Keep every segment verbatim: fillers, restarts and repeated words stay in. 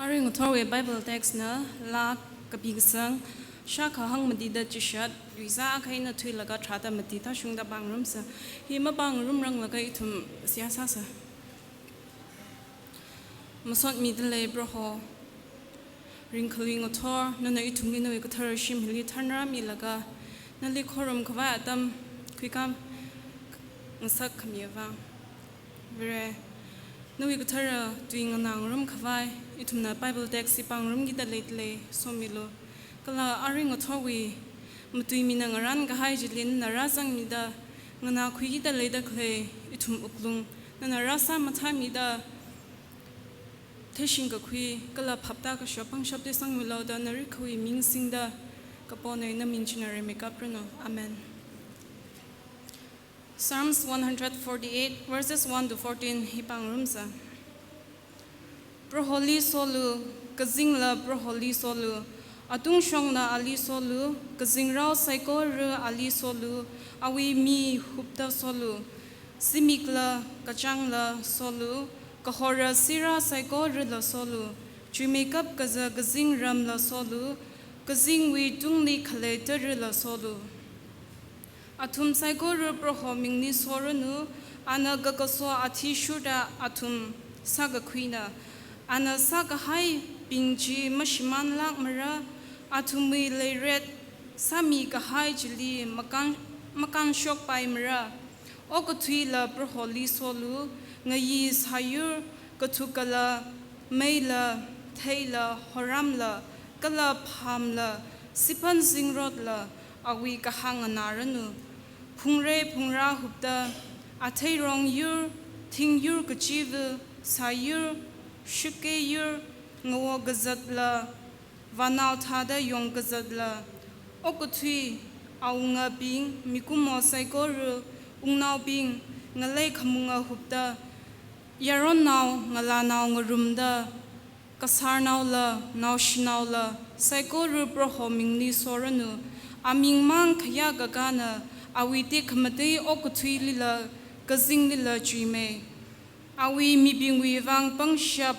Arui ngathorwui Bible text na Laa kapi kasang, shākha hangmatida chishat, luizā akha eina thuilaga tharāda mati tāshungda pāngarumsa. Hi mapāngarumranglakha ithum seihā sāsa. Masotmida lei Proho, ringkhalui ngathor, nana ithumli nawui kathara shim hili thanrāmilaga, nali khorum khavai atam khuikā ngasakkhami vang. Vare, nawui kathara tui nganāngarum khavai, ithumna Bible text hi pāngarumkida leida lei, somilu. Kala arui ngathorwui matuimida ngarānkahai chili nana rāzangmida, nganākhuikida leida khalei ithum wuklung nana rāsāmathāmida, theishing kakhui kala phaptā kashap pangshap tuisangmilu da narikhawui ming singda, kapo nawui namin china rimeikap ranu. Amen. Psalms one hundred forty-eight, verses one to fourteen hi pāngarumsa. Proholi solu, kazingla Proholi solu, atungshongla ali solu, kazingrao saikora ali solu, awui mi hupta solu, zimikla kachāngla solu, kahora sirā saikorala solu, chuimeikap kaza kazingramla solu, kazingwui tungli khalei tarala solu. Athum saikora Proho mingli soranu, ana kakaso athishurda athum sākakhuina. Ana sākahaibing chi mashimānlākmara, athumwui leiret sāmikahai chili makān, makānshokpaimara. Okathuila Proholi solu, ngayi sāyur, kathukkala, meila, theila, horamla, kala phamla, siphan zingrotla, awui kahāng nganāranu. Phungrei phungrā hupta, atheirong yur, thing yur kachiva, sāyur, shakei yur, ngawo kazatla, vānao thāda yong kazatla, okathui awungabing, mikumo saikora, wungnaobing, ngalei khamunga hupta, yaronnao, ngalānao ngarumda, kasarnaola, naoshinaola, saikora Proho mingli soranu, amingmang khayā kakāna, awui tekhamatei okathuilila, kazinglila chuimei. Awui mibingwui vang pangshap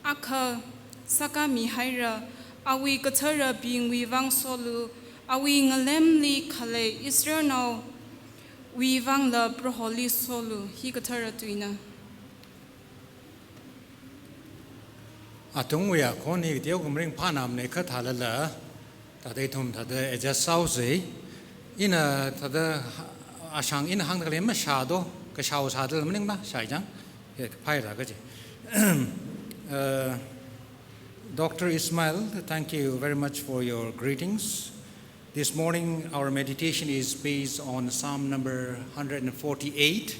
akha sākāmihaira, awui katharabingwui vang solu, awui ngalemli khalei Israelnaowui vangla Proholi solu, hi kathara tuina. Atungwui akhon hi teokha maringphānamana kha thālala, thāda ithum thāda adjust sāhaosa. Ina thāda ashang ina hāngda khalei mashādo, kashao sāda maningla shāi chang. He, phaira kaji. Uh, Doctor Ismail, thank you very much for your greetings. This morning, our meditation is based on Psalm number hundred and forty-eight.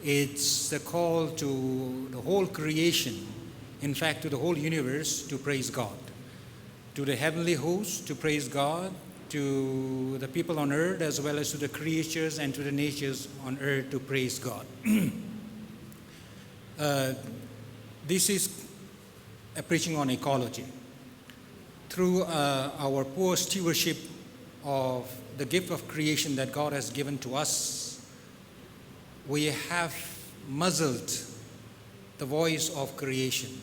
It's the call to the whole creation, in fact, to the whole universe, to praise God. To the heavenly host, to praise God. To the people on earth, as well as to the creatures and to the natures on earth, to praise God. Uh, this is a preaching on ecology. Through, uh, our poor stewardship of the gift of creation that God has given to us, we have muzzled the voice of creation,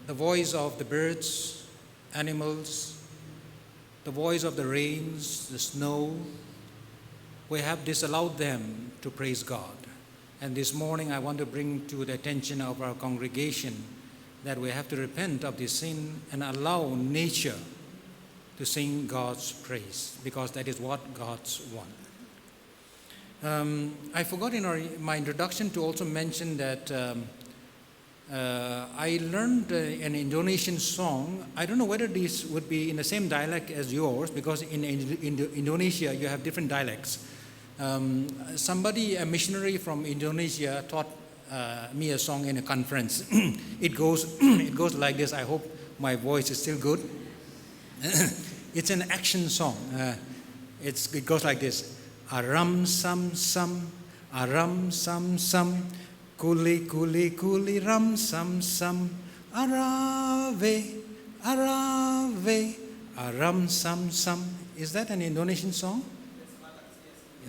the voice of the birds, animals, the voice of the rains, the snow. We have disallowed them to praise God. And this morning, I want to bring to the attention of our congregation that we have to repent of this sin and allow nature to sing God's praise, because that is what God's want. Um, I forgot in our, my introduction to also mention that, um, uh, I learned, uh, an Indonesian song. I don't know whether this would be in the same dialect as yours, because in, in, in Indonesia you have different dialects. Um, somebody, a missionary from Indonesia, taught, uh, me a song in a conference. It goes, it goes like this. I hope my voice is still good. It's an action song. Uh, it's, it goes like this. Aram sam sam, aram sam sam, kuli kuli kuli ram sam sam, arave, arave, aram sam sam. Is that an Indonesian song?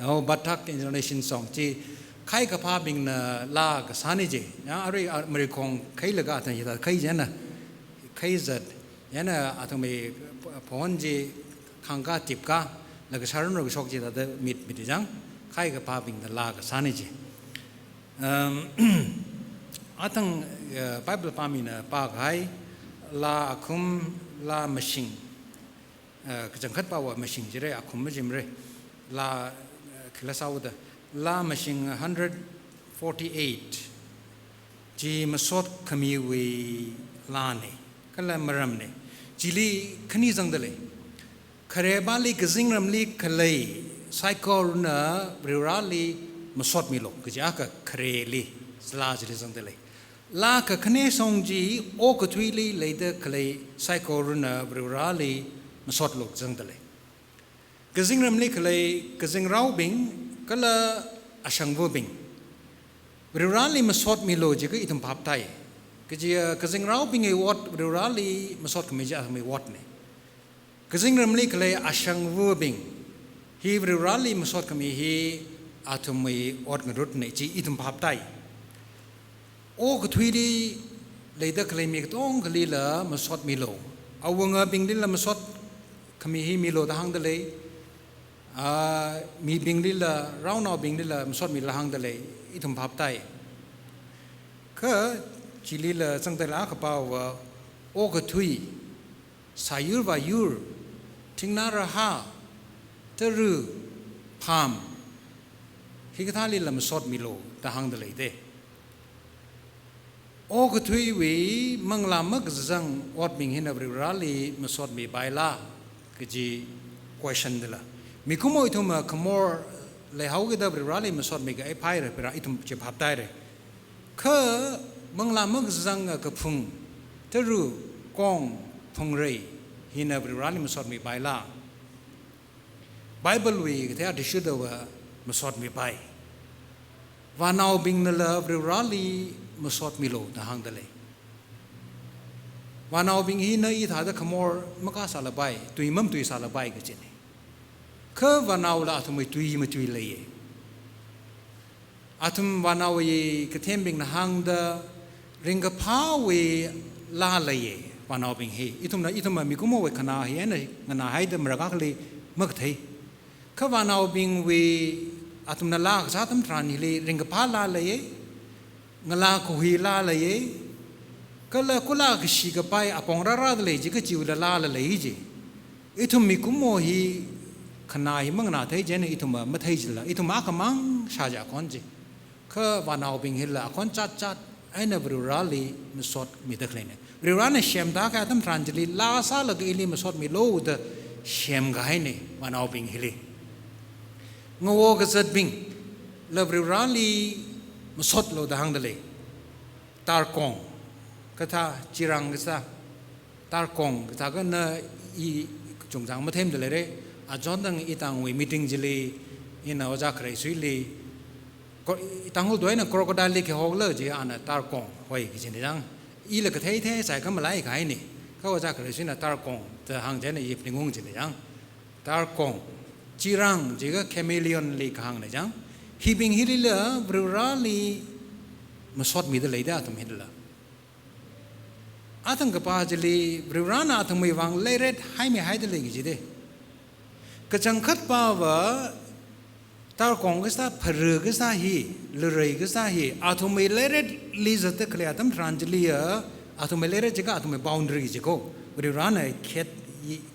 Oh, Batak Indonesian song. Chi khai kaphābingna laa kasāna je. Ya, arui, ah, marikhong khailaga atan hithā khai jena. khaizat, yana athumwui phon chi khangkā tipkā, laga sharun ro kashok chi thāda mit mit jang, khai kaphābingna laa kasāna chi. Um, athang, uh, Bible pāmina pākahai, laa akhum, laa mashing, uh, kachangkhat pāva mashing jire, akhum majimre, laa, uh, khila sāuda, laa mashing hundred forty-eight chi masot khamiwui laane, kala maramne. Chili khani zangda lei. Khare pāli kazingramli khalei saikorana Varivarāli masot milo, kaji akha khareli, laa chili zangda lei. Laa kakhane shong chi okathuili leida khalei saikorana Varivarāli masotlo zangda lei. Kazingramli khalei kazingraobing kala ashangvabing Varivarāli masot milo jiakha ithum phap tāi. Kaji, ah, kazingraobingwui ot Varivarāli masot khami chi athumwui otne. Kazingramli khalei ashangvabing hi Varivarāli masot khami hi athumwui ot ngarutne chi ithum phap tāi. Okathuili leida khalei mi katongkhalila masot milo. Awungabinglila masot khami hi milo da hāngda lei. Ah, mibinglila, raonaobinglila masot milo hāngda lei. Ithum phap tāi. Kha chilila zangda lei akha pāva, okathui, sāyur vāyur, thingnā rahā, tara, pham, hikathālila masot milo da hāngda leide. Okathuiwui manglā makazang otbing hina Varivarāli masot mipaila, kaji question dala. Mikumo ithum khamor leihaokida Varivarāli masot mikahai phaira pira ithum chi phap tāire. Kha manglā makazang kaphung, tara, kong, phungrei hina Varivarāli masot mipaila. Bible wui kathei athishurdava masot mipai. Vānaobingnala Varivarāli masot milo da hāngda lei. Vānaobing hina i thāda khamor makā sālapai, tui mamatui sālapai kajine. Kha vānaola athumwui tui matui leiye. Athum vānaowui kathembingna hāngda ringkaphāwui laa leiye, vānaobing hi. Ithumna, ithumva mikumowui khanā hi eina nganāhaida marakakhali makathei. Kha vānaobingwui athumna laa kasā atam tharan hili ringkaphā laa leiye, ngalā kahui laa leiye, kala kula kashi kapai apong rārāda lei jiakha chiwuila laala lei ji. Ithum mikumo hi khanā hi manganāthei jina ithumva mathei jila, ithum akhamang shāja akhon ji. Kha vānaobing hila akhon chatzat eina Varivarāli masot mida khaleine. Varivarāna semda kahai atam tharan chili laa sālaga ili masot milo da semkahaine vānaobing hili. Ngawo kazatbingla Varivarāli masotlo da hāngda lei. Tarkong kathā, chirang kasā, tarkong kathā kana i chungchang mathemda leire. Achondang i Tangwui meeting chili, ina ojā Khareisuili, ko-, i Tangkhul tuina crocodile li khi hokla ji ana tarkong hoi kajina jang. Ila kathei thei sai khamalai kahaine. Kha ojā Khareisuina tarkong da hāng jina ip ningung jina jang. Tarkong, chirang jiakha chameleon li kahāngna jang. Hibing hilila Varivarāli masot mida leida athum hilila. Athang kapā chili Varivarāna athumwui vang leiret haimihaida lei kajide. Kachangkhat pāva tarkong kasā, phara kasā hi, larei kasā hi, athumwui leiretli zatda khalei atam tharan chiliya, athumwui leiret jiakha athumwui boundary jiko. Varivarāna khet,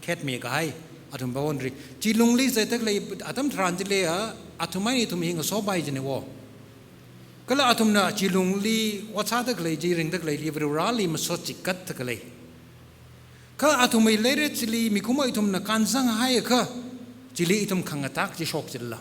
khetmi kahai athum boundary. Chi lungli zatda khalei atam tharan chiliya, athum eina ithum hi ngasopai jine wo. Kala athumna chi lungli ot sāda khalei, chi ringda khaleili Varivarāli masot chigatda khalei. Kha athumwui leiret chili mikumo ithumna kānsang haiakha, chili ithum khangatā chi shok chila.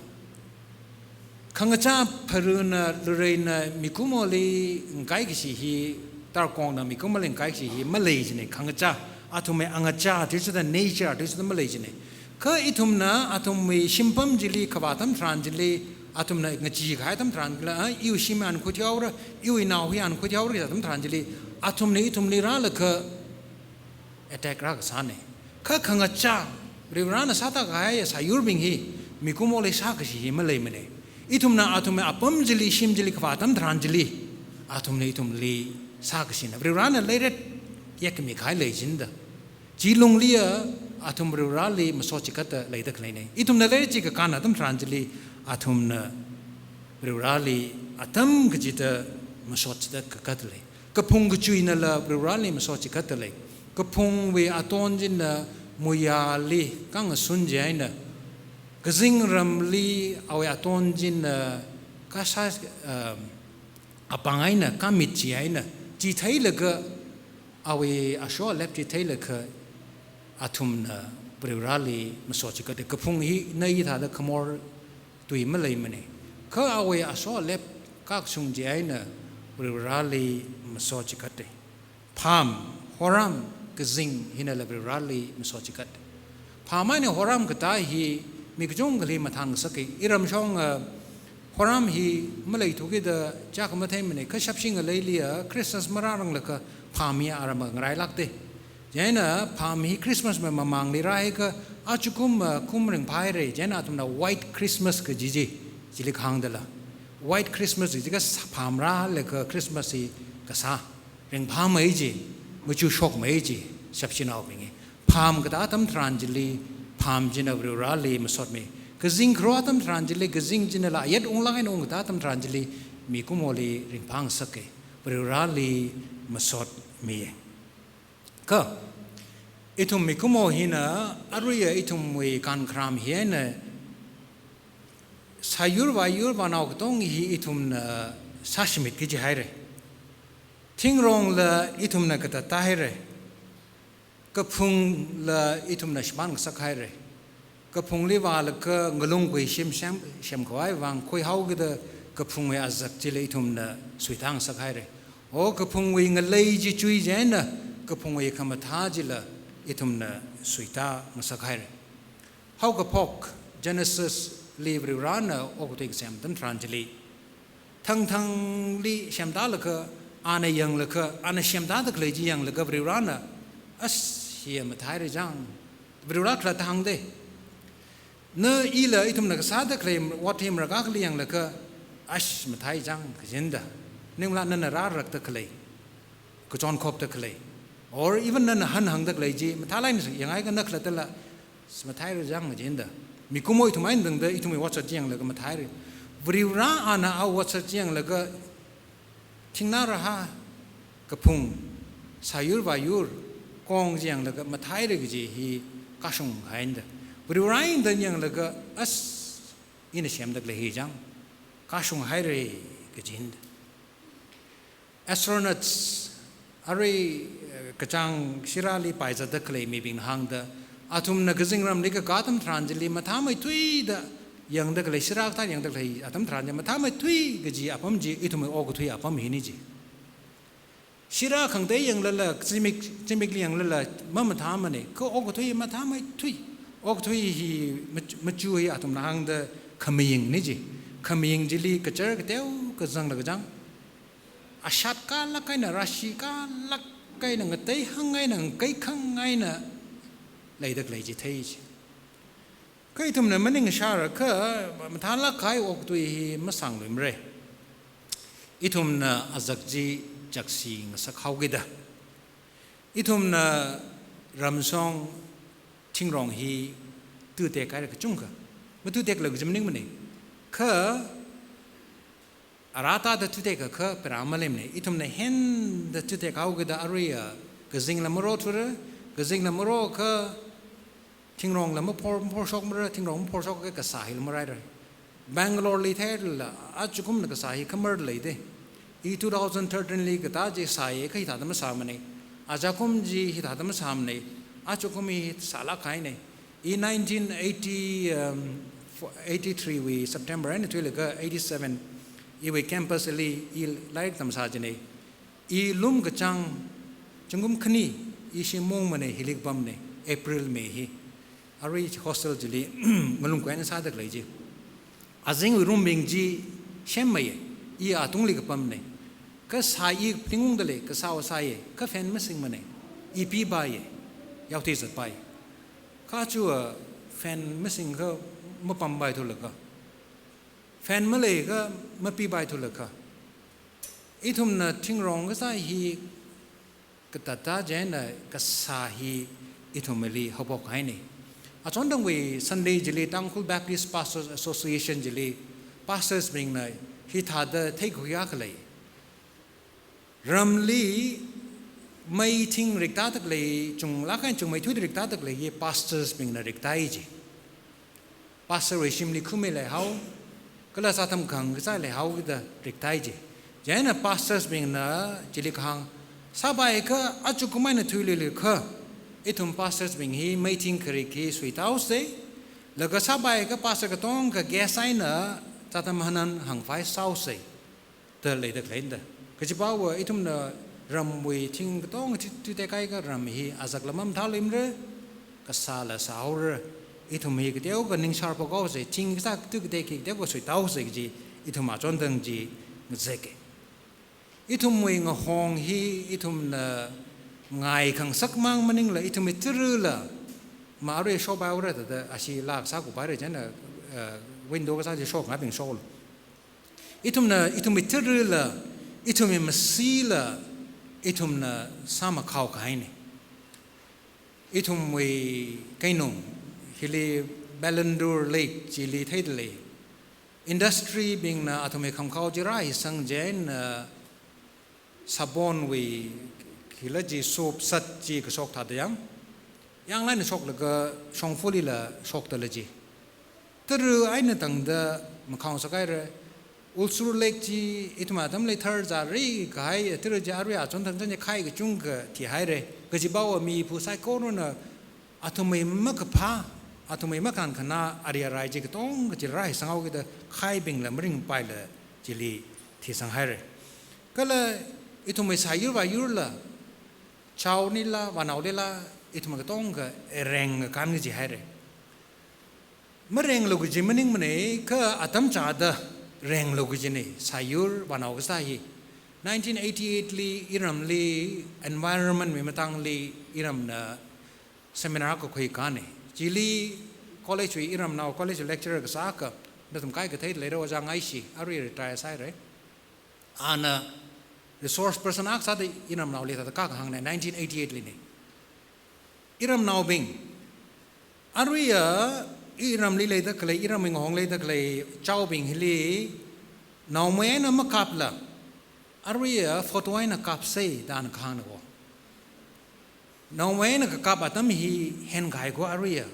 Khangachā pharana, lareina mikumoli ngakai kashi hi, tarkongna mikumoli ngakai kashi hi malei jine, khangachā, athumwui angachā, this is the nature, this is the malei jine. Kha ithumna athumwui shimpam chili kavā atam tharan chili, athumna ngachee kahai atam tharan chila, ah, iwui shim ana khuithihaora, iwui nao hi ana khuithihaora kaji atam tharan chili, athumna ithumli rālaga attack rākasāne. Kha khangachā, Varivarāna sāda kahai sāyurbing hi, mikumoli sākashi hi maleimane. Ithumna athumwui apam chili, shim chili kavā atam tharan chili, athumna ithumli sākashina. Varivarāna leiret yekmi kahai lei jinda. Chi lungli a athum Varivarali masot chikatda leida khaleina. Ithumna leichi kakān atam tharan chili athumna Varivarali atam kachida masot chida kakat lei. Kaphung kachuinala Varivarali masot chikatda lei. Kaphungwui aton china muiyali khangasun chieina, kazingramli awui aton china kasā, um, apāng eina, khamit chieina, chi theilaga awui asho alep chi theilaga athumna Varivarali masot chikatda. Kaphung hina hithāda khamor tui maleimana. Kha awui asho alep kakshung chieina Varivarali masot chikatda. Pham, horam, kazing hinala Varivarali masot chikat. Pham eina horam katā hi mi kachungkhali mathāngasaka. Iramshong, ah, horam hi maleithukida chak matheimana, kha shapshi ngaleili a Christmas marāranglakha pham hi aram ngarailākda. Chieina pham hi Christmas mamangli rāhaiakha ajakum, ah, kum ringphāhaira. Chieina athumna White Christmas kaji chi, chili kahāngdala. White Christmas kaji kha pham rālaga Christmas hi kasā ringphāmei chi, machushokmei chi, shapshinaobinga. Pham katā atam tharan chili, pham china Varivarali masotmi. Kazing kharo atam tharan chili, kazing chinala ayat unglāk eina ungkatā atam tharan chili, mikumoli ringphāngasaka. Varivarali masotmi. Kha, ithum mikumo hina, aruiya ithumwui kankharam hi eina, sāyur vāyur vānao katonga hi ithumna sāshimit kaji haira. Thingrongla ithumna katatta haira. Kaphungla ithumna shimān ngasak haira. Kaphungli vālaga ngalung khuishim sem, semkhavai vang khuihaokida kaphungwui azak chila ithumna suitā ngasak haira. O kaphungwui ngalei chi chui chieina kaphungwui khamathā chila ithumna suitā ngasak haira. Haokaphok Genesis li Varivarana okathui kasem atam tharan chili, thangthangli semtālaga, ana yanglaga, ana semtāda khalei chi yanglaga Varivarana, as, hi mathāhaira chang. Varivara khalatta hāngda. Na ila ithumna kasāda khalei ot hi marākha khala yanglaga, as, mathāhai chang kajinda. Maningla nana rārakta khalei, kachonkhopta khalei, or even nana hanhāngda khalei chi mathālāk eina yanghaiakha na khalattala, mathāhaira chang kajinda. Mikumo ithum eina tangda ithumwui otsak chi yanglaga mathāhaira. Varivara ana awui otsak chi yanglaga, thingnā rahā, kaphung, sāyur vāyur, kong chi yanglaga mathāhaira kaji hi kashung haida. Varivara eina tang yanglaga, as, ina semda khalei hi chang, kashung haira kajinda. Astronauts, arui, eh, kachāng sirāli paizatda khalei mibingna hāngda, athumna kazingramli kakā atam tharan chili mathāmeithuida yangda khalei, sirā kathā yangda khalei atam tharan chili mathāmeithui kaji apam chi ithumwui okathui apam hina chi. Sirā khangatei yanglala, zimik, zimikli yanglala mamathāmana, kha okathui mathāmeithui. Okathui hi mach-, machu hi athumna hāngda khamayingna chi. Khamaying chili kachar kateo kazangla kachang, ashat kalāk eina, rāshi kalāk eina, ngateihang eina, ngakeikhang eina leida khalei chi thei chi. Kha ithumna maningshārakha, mathālāk kahai okathui hi masāngluimara. Ithumna azak chi chaksi ngasak haokida, ithumna ramshong thingrong hi tuitek haira kachungkha. Matuiteklāka kaji maningmana. Kha arātada tuitekakha pera maleimana. Ithumna henda tuitek haokida aruiya kazingla marothura, kazingla maroakha thingrongla maphor, maphorshokmara, thingrong maphorshokakha kasā hila maraira. Bangalore li theilala, ajakumna kasā hi khamar leida. I two thousand thirteen li katā chi sāya, kha hithāda masāmana. Ajakum chi hithāda masāmana. Ajakum hi sālāk kahaina. I nineteen eighty, um, fo-, eighty-three wui September eina thuilaga eighty-seven iwui campus li i lairik tamsā china. I lum kachāng zingkum khani i shim maungmana, hili kapamna, April, May hi. Arui hostel chili ngalung khuina sāda khalei chi. Azingwui room bing chi shemmeiya, i atungli kapamna. Kha sā i phaningungda lei, kasā va sāya, kha fan masingmana. I pipaiya, yaothui zatpai. Kha chu, ah, fan masingakha mapampai thulakha, fan maleiakha mapipai thulakha, ithumna thingrong kasā hi Kathāda chieina kasā hi ithumli haophok haina. Achon tangwui Sunday chili Tangkhul Baptist Pastors Association chili pastors bingna hithāda theikhuiya khalei. Ramli mei thing rikta tak lei, chunglāk eina chungmeithui rikta tak lei hi pastors bingna riktai ji. Pastor wui shimli khuimei leihao, kala sātham khang kasā leihao kida riktai ji. Chieina pastors bingna chili kahāng, sāpai ka achukumai eina thuiluilu kha, ithum pastors bing hi mei thing kharik hi suitao sei, laga sāpai ka pastor katonga guest eina sātham hanan hāngphai sāo sei da leida khaleina da. Kajiva ithumna ramwui thing katonga chi tuitekahai ka ram hi azak lamam thaolimra, kasāla sāhaora, ithum hi kateokha ningshar phok haosei, thing kasā tu katei khi kateokha suitao sei kaji ithum achon tang chi ngazeka. Ithumwui ngahong hi ithumna ngai khangasak mang maningla ithumwui tarala, ma arui shophaira da, da ashi lak sākupaira chieina, eh, window kasā chi shokngaibing shoklu. Ithumna, ithumwui tarala, ithumwui masila, ithumna sāmakhao kahaina. Ithumwui keinung, hili Ballandur Lake chili theida lei. Industry bingna athumwui khamkhao chi rāhisang chieina, sabonwui khila chi soap sat chi kashok thāda yang, yanglāk eina shoklaga shongfalila shokta lei ji. Tara eina tangda makhao sākahaira. Ulsur Lake chi ithum atamli thar zari kahai tara chi arui achon tang chieina khai kachungkha thihaira. Kajiva mi phu saikorana athumwui makaphā, athumwui makhankhanā ari arai chi katonga chi rāhisang haokida khaibingla maringpaila chili thisanghaira. Kala ithumwui sāyur vāyurla, chaonila, vānaolila, ithum katonga rengkān kaji haira. Marenglu kaji maningmana, kha atam chāda renglu kajina, sāyur vānao kasā hi. Nineteen eighty-eight li iramli environment wui matangli iramna seminar kakhui kāna. Chili college wui iramnao, college lecturer kasā akha, nathum kaikha theida leira, Ojā Ngaishi, arui retire sāhaira. Ana resource person akha sāda iramnaoli thāda kahāngna, nineteen eighty-eight lina. Iramnaobing, aruiya iramli leida khalei, iramwui ngahong leida khalei chaobing hili naomei eina makapla, aruiya photo eina kapsei da ana kahāngna ko. Naomei eina kakap atam hi henkahai ko aruiya.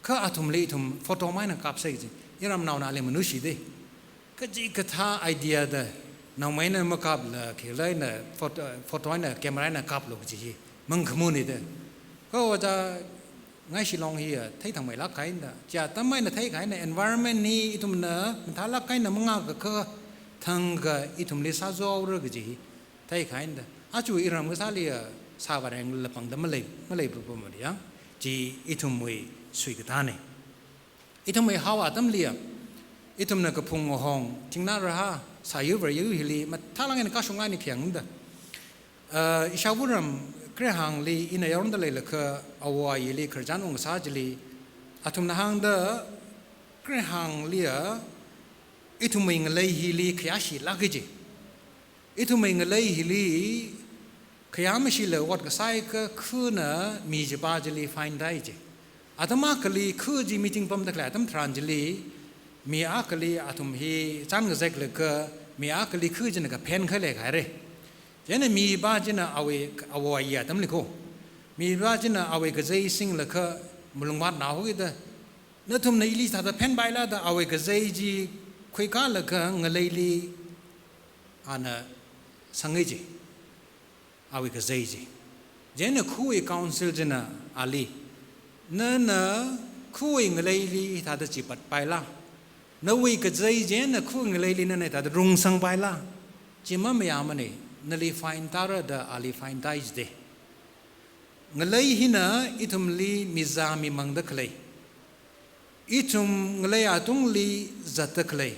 Kha athumli ithum photo mei eina kapsei kaji, iramnaona ali manushi da. Kachikathā idea da, naomei eina makapla khila eina photo, photo eina camera eina kaplu kaji hi mangkhamuna da. Kha Ojā Ngaishilong hiya theithangmeilāk kahaina da. Chi atam eina theikahaina, environment hi ithumna mathālāk eina mangā kakha thangkha ithumli sāzora kaji hi theikahaina da. Aja iram kasāliya sāvārengla pangda malei, malei pupamada yang. Chi ithumwui suikathāna. Ithumwui haowa atamliya, ithumna kaphung ngahong, thingnā rahā, sāyur vāyur hili mathālāk eina kashungngaina khayangda. Uh, Ishāvāram Khrihāngli ina yaorda leilakha, āwo āyili khararchan ungsā chili, athumna hāngda, Khrihāngliya ithumwui ngalei hili khayāshilāk kaji. Ithumwui ngalei hili khayāmashila ot kasā akha khana mi chiva chili fine tai ji. Atam akhali kha chi meeting pamda khalei atam tharan chili, mi akhali athum hi chān kazaklaga, mi akhali kha china kaphen khalei khaira. Chieina mi chiva china awui, āwo āyi atamli ko, mi chiva china awui kazei singlaga malungvātnao kida, nathumna ili thāda phenpaila da awui kazei chi khuikālaga ngaleili ana sangai ji, awui kazei chi. Chieina khawui council china ali, nana khawui ngaleili thāda chipatpaila, nawui kazei china khawui ngaleili nana thāda rungsangpaila, chi mamayāmana, nali fine tāra da ali fine tai jida. Ngalei hina ithumli mizā mimangda khalei, ithum ngalei atungli zatda khalei,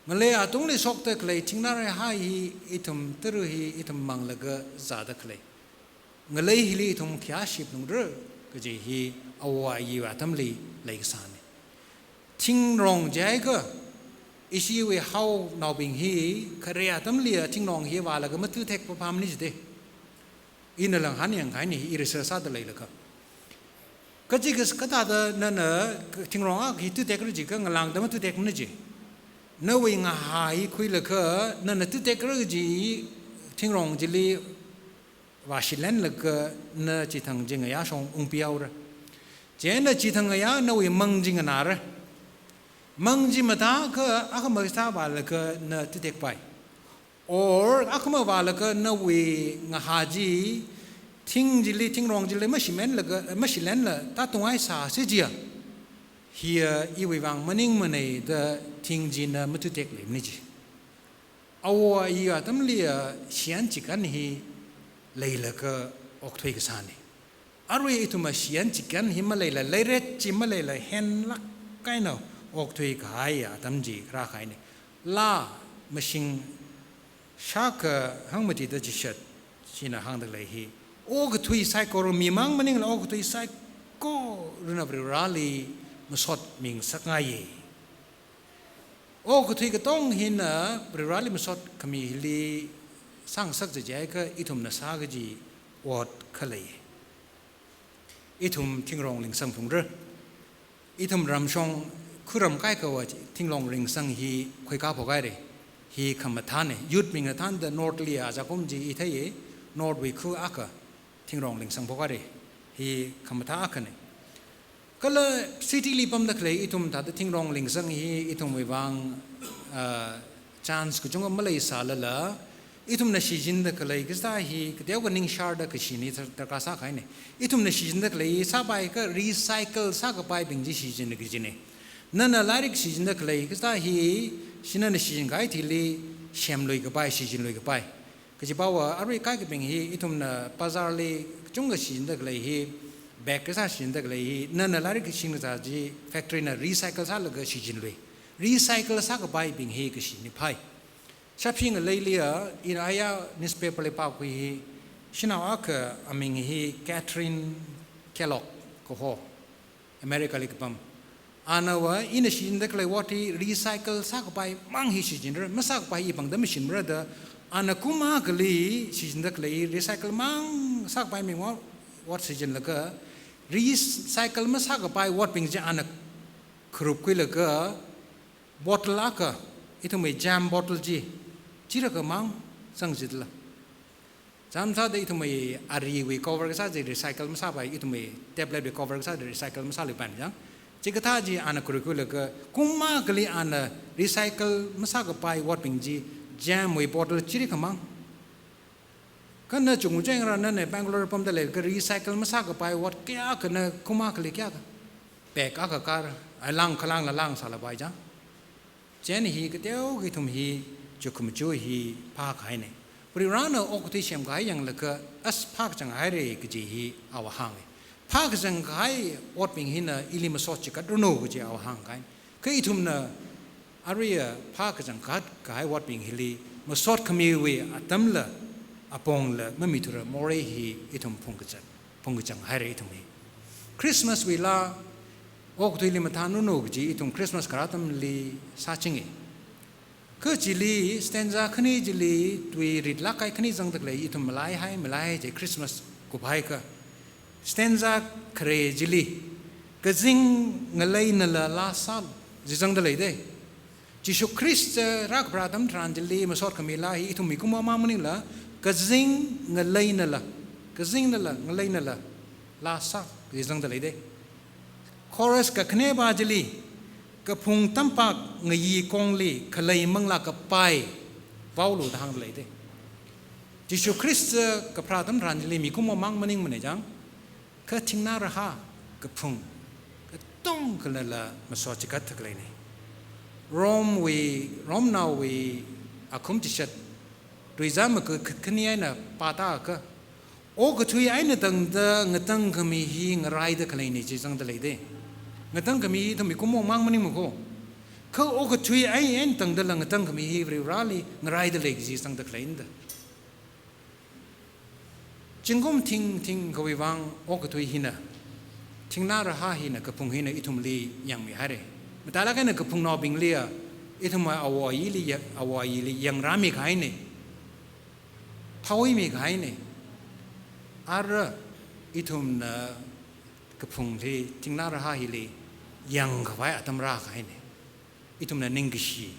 ngalei atungli shokda khalei thingnā rahā hi, ithum tara hi ithum manglaga zāda khalei. Ngalei hili ithum khayāshi phalungra kaji hi āwo āyi atamli leikasāna. Thingrong jiakha, ishiwui haonaobing hi khare atamliya thingrong hi vālaga matuithek papamna jida. Ina lang hāngyang kahaina hi research sāda leilakha. Kachi kas kathāda nana thingrong akha hi tutekra jiakha ngalāngda matutekmana ji. Nawui ngahā hi khuilaga nana tutekra kaji thingrong chili vāshilenlaga na chithang chi ngayā shong ungpihaora. Chieina chithang ngayā nawui mang chi nganāra. Mang chi matākha akhama sāvālaga na tutekpai. Or akhama vālaga nawui ngahā chi thing chili, thingrong chili mashimenlaga, mashilenla tātunghai sāsi jiakha, hiya iwui vang maningmana da thing china matutek leimana ji. Awo ayi atamliya shiyan chikan hi leilaga okthui kasāna. Arui ithumva shiyan chikan hi maleila, leiret chi maleila, henlāk eina okthui kahai atam chi rākahaina. Laa mashing shākha hangmatida chishat, china hāngda lei hi. Okathui saikora, mimang maningla okathui saikorana Varivarali masot mingasakngaiya. Okathui katong hina Varivarali masot khami hili sāngasak jiakha ithumna sā kaji ot khalei. Ithum thingrong lingsang phungra. Ithum ramshong khuram kaikhava thingrong lingsang hi khuikā phokhaira. Hi khamathāna. Youth bingna thānda North li ajakum chi i theiya. North wui khu akha thingrong lingsang phokhaira. Hi khamathā akhana. Kala city li pamda khalei ithum thāda thingrong lingsang hi ithumwui vang, ah, chance kachungkha maleisālala, ithumna shichinda khalei kasā hi kateokha ningsharda kashini dar-, darkar sākahaina. Ithumna shichinda khalei sāpaiakha recycle sākapaibing chi shichinda kajina. Nana lairik shichinda khalei kasā hi, shi nana shichinkahai thili semlui kapai, shichinlui kapai. Kajiva arui kaikhabing hi ithumna bazar li kachungkha shichinda khalei hi, bag kasā shichinda khalei hi, nana lairik shichin kasā chi factory na recycle sālaga shichinlui. Recycle sākapaibing hi kashini phai. Shaphi ngaleiliya, ina aya newspaper li pākhui hi, shanao akha aming hi Catherine Kellogg kaho, America li kapam. Anava ina shichinda khalei ot hi recycle sākapai mang hi shichinra, masākapai hi pangda mashinmara da, ana kum akhali shichinda khalei recycle mang sākapai ming ot, ot shichinlaga, recycle masākapai otbing chi ana kharup khuilaga, bottle akha, ithumwui jam bottle chi, chirākha mang sangchitla. Jam sāda ithumwui ariwui cover kasā chi recycle masāpai, ithumwui tablet wui cover kasā chi recycle masāluipaina jang. Chikathā chi ana kharup khuilaga, kum akhali ana recycle masākapai otbing chi, jam wui bottle chirākha mang. Kha na chungcheng rāna na Bangalore pamda leilaga recycle masākapai ot kayākha na kum akhali kayākha. Bag akha kar, ai lang khalangla lang sālapai jang. Chieina hi kateokha ithum hi, chukhum chu hi phākahaina. Varivarana okathui semkahai yanglaga as phākachang haira kaji hi awui hānga. Phākachang kahai otbing hina ili masot chikat ranu kaji awui hāngkahaina. Kha ithumna aruiya phākachang kahai otbing hili masot khamiwui atamla apongla mamithura morei hi ithum phungkachang, phungkachang haira ithum hi. Christmas wuila okathuili mathānranu kaji ithum Christmas kharā atamli sāchinga. Kha chili stanza khani chili tui ritlāk kahai khani zangda khalei ithum malaihai, malaihai chi Christmas kuphaiakha. Stanza khare chili, kazing ngaleinala laa sālu, chi zangda leida. Jishu Khrista rākapharā atam tharan chili masot khami laa hi ithum mikumo mang maningla, kazing ngaleinala, kazingnala, ngaleinala laa sālu, chi zangda leida. Chorus kakhaneva chili, kaphung tampak ngayi kongli khalei manglā kapai vaolu da hāngda leida. Jishu Khrista kapharā atam tharan chili mikumo mang maningmana jang, kha thingnā rahā kaphung katongkhanala masot chikat thakleina. Rome wui, Romnaowui akhum chishat, tuizan maku kha-, khani eina pātākha, okathui eina tangda ngatangkhami hi ngaraida khaleina chi zangda leida. Ngatangkhami hi ithum mikumo mang maningmako. Kha okathui ei eina tangdala ngatangkhami hi Varivarali ngaraida lei kaji zangda khaleina da. Zingkum thingthing khawui vang okathui hina, thingnā rahā hina, kaphung hina ithumli yangmihaira. Matailāk eina kaphungnaobingliya, ithumwui awo ayili ya-, awo ayili yangrāmikahaina. Thaoimikahaina. Ara ithumna kaphungli, tingna raha hili yangkhavai atam rākahaina. Ithumna ningkashi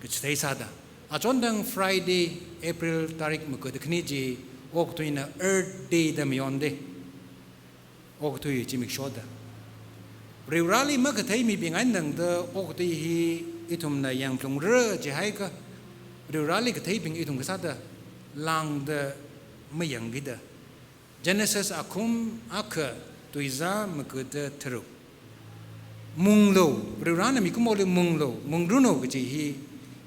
kachithei sāda, achondang Friday, April tarik maga da khani chi okathuina Earth Day da mayonda, okathui zimikshoda Varivarali makathei mibing eina tangda okathui hi ithumna yangphalungra jihaiakha, Varivarali katheibing ithum kasāda lāngda mayangkida. Genesis akhum akha, tuizā maga da tharuk. Munglu, Varivarana mikumoli munglu, mungranu kaji hi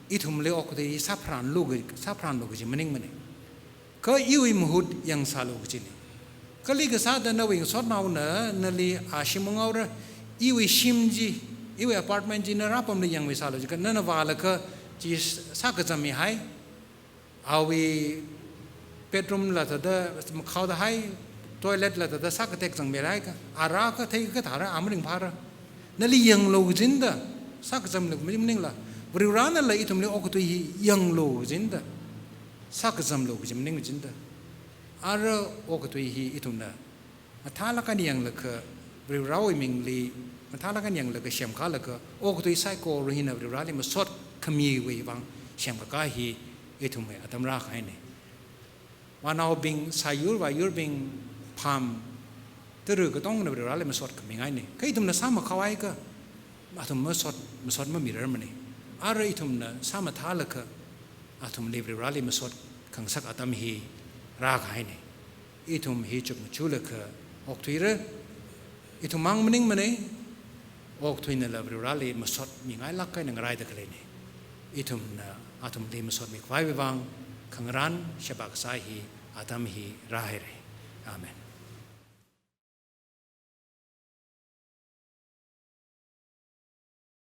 ithumli okathui hi sāpharanlu ka, sāpharanlu kaji maningmana. Kha iwui mahut yangsālu kajina. Kali kasāda nawui ngasotnaona nali ashim unghaora, iwui shim chi, iwui apartment chi na rāpamli yangmisālu jiakha, nana vālaga chi sākazam mihai, awui bedroom la thāda makhaoda hai, toilet la thāda sākatek zangmihai kha, ara kathei kathāra, a maringphāra. Nali yanglu kajina da, sākazamlu kaji maningla, Varivaranala ithumli okathui hi yanglu kajina da, sākazamlu kaji maning kajina da. Ara okathui hi ithumna mathālāk eina yanglaga, Varivarawui mingli mathālāk eina yanglaga semkalaga, okathui saikora hina Varivarali masot khamiwui vang semkakā hi ithumwui atam rākahaina. Vānaobing, sāyur vāyurbing, pham, tara katongna Varivarali masot khamingaina. Kha ithumna sāmakhaohaiakha, athum masot, masot mamirarmana. Ara ithumna sāmathālaga, athumli Varivarali masot khangasak atam hi rākahaina. Ithum hi chukmajalaga okthuira, ithum mang maningmana, okthuinala Varivarali masot mingailāk eina ngaraida khaleina. Ithumna athumli masot mikhavaiwui vang khangarān sheba kasā hi atam hi rāhaira. Amen.